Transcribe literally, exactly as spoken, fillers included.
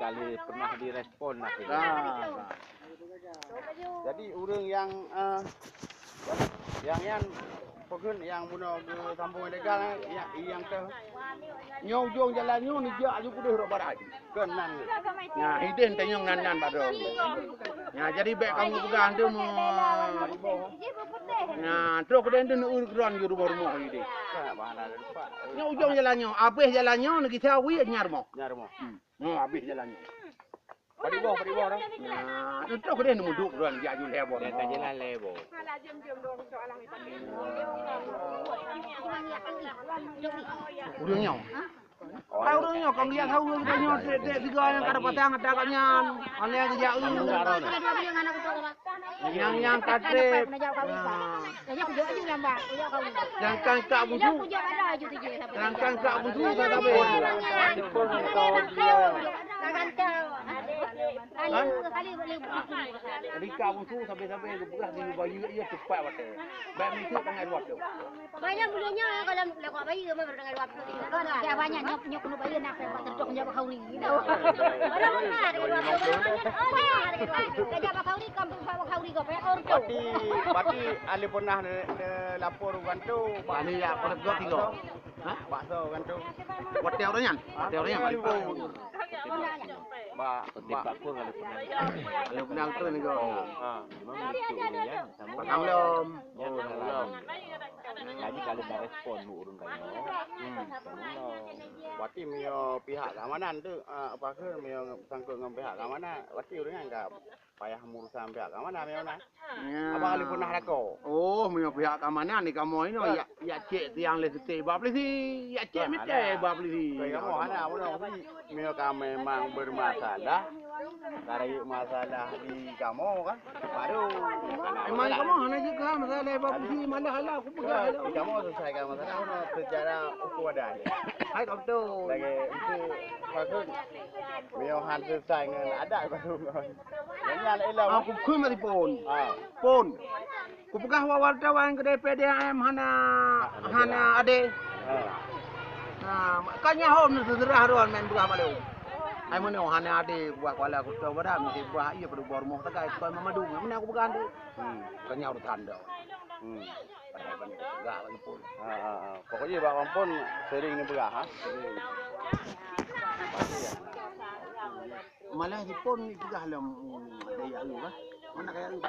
Kali pernah direspon lah kita. Ah. Jadi ureuëng nyang, eh, nyang nyan, peugöt nyang bunoe geusambong ilegal, eh, nyang, nyang teuh. Nyoe ujong jalan nyoe neujak aju keudeh rot barat. Keunan. Nah, ideh tanyong nan-nan bak droe. Nah, jadi bék kamoe peugah tu meuh. Nah, trok keudeh tu neueu keudroe ju rumoh-rumoh ideh. Nyoe ujong jalan nyoe, abéh jalan nyoe neugisa wie nyang rumoh. Nyang rumoh. Hmm. Nyoe abéh jalan nyoe. Padum boh, padum boh dah. Nah, tu trok deh neumuduek droe jak ju lhèe boh. Dah jalan lhèe boh. Ureuëng nyoe. Hai ureuëng nyoe, kong lihat hai ureuëng nyoe, dek, dek tiga nyang kada patang ata kat nyan. Aneh aja. Nyang, nyang katrép. Nah. Sedangkan kak busu, sedangkan kak busu sabe. Hah? Jadi kak busu sabe-sabe geupeugah di bayeue iya tepat watèe. Baik meukeue tangai luat tu. Banyak mulanya kalau lekok bayeue mah baru tangai luat tu. Kan ya banyak nyok nyok kena bayeue nak buat terdok nyok bak khauri. Orang mana ada dua puluh. Kerja bak khauri kan bak khauri kau payah orang tu. Pati, pati ahli pernah ne, ne lapor kan tu. Ahli ya pernah tiga. Hah? Bakso kan tu. Hotel orang nyan. Hotel orang nyan. Ba, ba. Kalau pernah tu ni kau. Ha. Memang lucu ni ya. Sama. Patang lom. Ya, patang lom. Jadi kalau dah respon bu ureuëng kaya. Hmm. Patang lom. Berarti mio pihak keamanan tu, ah, apa ke mio sangkut dengan pihak keamanan? Berarti ureuëng nyan ka payah urusan pihak keamanan mio na. Ya. Abang Ali pernah rako. Oh, mio pihak keamanan ni kamoe inoe ya. Ya cek tiang lé seuti bak polisi, ya cek mite bak polisi. Kaya kamoe hana bunoe polisi. Mio ka memang bermasalah. Ka rayeuk masalah di kamoe kan. Baru. Memang kamoe hana jeuet keu masalah bak polisi, malah alah aku peugah. Di kamoe selesaikan masalah bunoe secara hukum adat. Hai kau betul. Lagi untuk bagus. Mio han selesai ngon adat baru. Jadi anak ilmu. Aku khui mati pun. Ha. Pun. Kupeugah bak wartawan keu D P D M hana, hana adé. Ha. Ha, ka nyan hom teuseurah droe main beurah baleu. Ai meunoe hana adé buah kuala kuto badan, mesti buah iya peuduboh rumoh tagai kon meumadu. Meunan kupeugah tu. Hmm. Ka nyan urusan dah. Hmm. Padahai ban peugah lagi pun. Ha, ha, ha. Pokoknya bak kampung sering ni beurah, ha. Malah jipun peugah lom, ada yang lu, ha. Mana kayak lu?